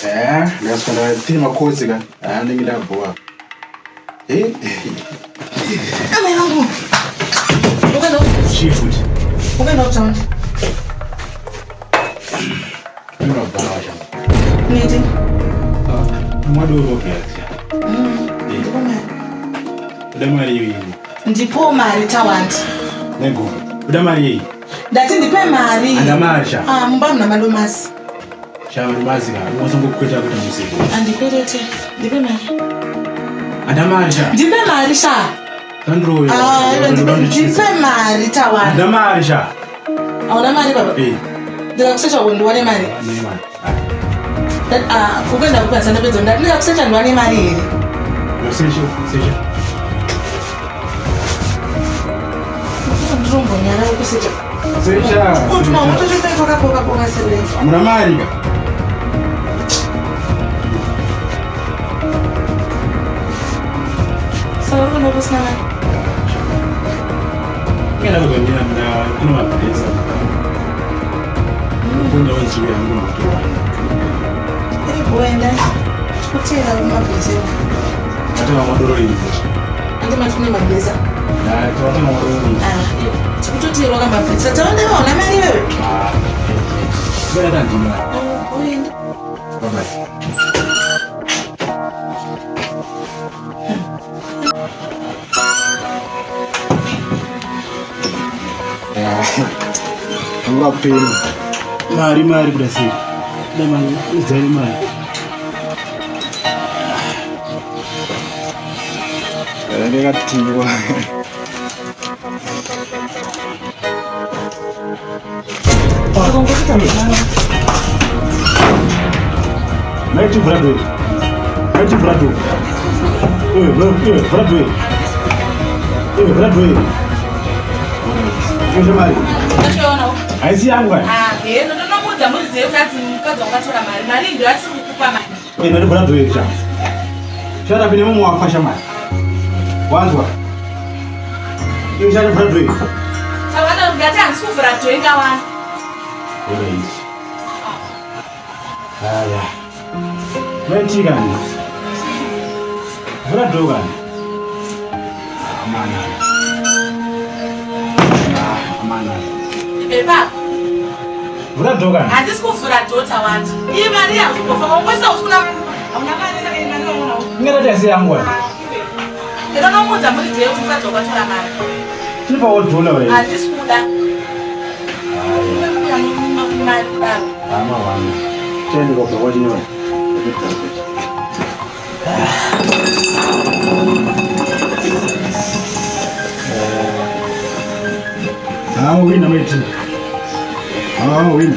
Eh, ndakasvika ndakatine makotsi ka. Ah, ndinge ndabhowa. Eh? Amai vangu. Ukaenda Chii futi? Ukaenda kutown. Ndinobhawa cha. Neti. Ah, mwadoro kiasi. Ndipo mari. Kuda mari iyi. Ndipo mari Tawanda. Nego. Kuda mari iyi. Ndati ndipe mari. Anda mari sha. Ah, mumba muna madomasi. Sha madomasi ka. Unozongokweta kuita musiku. Andikwerete. Ndipe mari. Anda mari sha. Ndipe mari sha. Sandro. Ah, iwe ndipe mari Tawanda. Anda mari sha. Hauna mari baba. Eh. Ndikakusecha ndiwane mari. Ne mari. Ah, ukuenda kupa sandapedza ndati ndikakusecha ndiwane mari here? Secha, secha. Ndinombonyara kusecha. Secha. Utumamutototai twakapoka poka serei. Hamuna mari ka. Saka uri kuenda kusina mari. Ngenda kuzondina mna kuna mabhesa. Kunda wenziwe yangu makutowana. Iri kuenda. Kutera kumabhesa. Atanga madoro iyi. Andi matine mabhesa. Atanga madoro iyi. Ah, tikutoterwa kamabhesa. Tawanda hauna mari wewe. Ah. Bora tandima. Uende. Bye bye. Angapeni. Mari mari kuda sei? Kuda mari, udzai mari. Ndakatiwa. Maiti vhura door. Maiti vhura door. Iwe, iwe, vhura door. Iwe, vhura door. Iwe mari. Ndatoionawo. Haisi yangu aya. Ah, heno ndonomuudza muridzi wemukadzi mukadzi wakatora mari. Mari ndiyo asiri kukupa mari. Iwe ndati vhura door sha. Shara pine mumwe wafa shamari. Wanzwa. Iwe shara vhura door. Tawanda ndati handisi kuvhura door ingawana. Alright. Haya. Maiti kani. Vhura door kani. Amana. Ah, amana. Ipapo. Vhura door kani. Handisi kuvhura door Tawanda. Iyi mari yakugofa wangoisa usina hauna mari saka iyi mari waonawo. Ingati haisi yangu aya. Ndinonomuudza muridzi wekuti mukadzi wakatora mari. Tiripawo dhola wewe. Handisi kuda. Mari kudaro. Hama wana. Tende kwa kwa chini wewe. Ah, wina maiti. Ah, wina.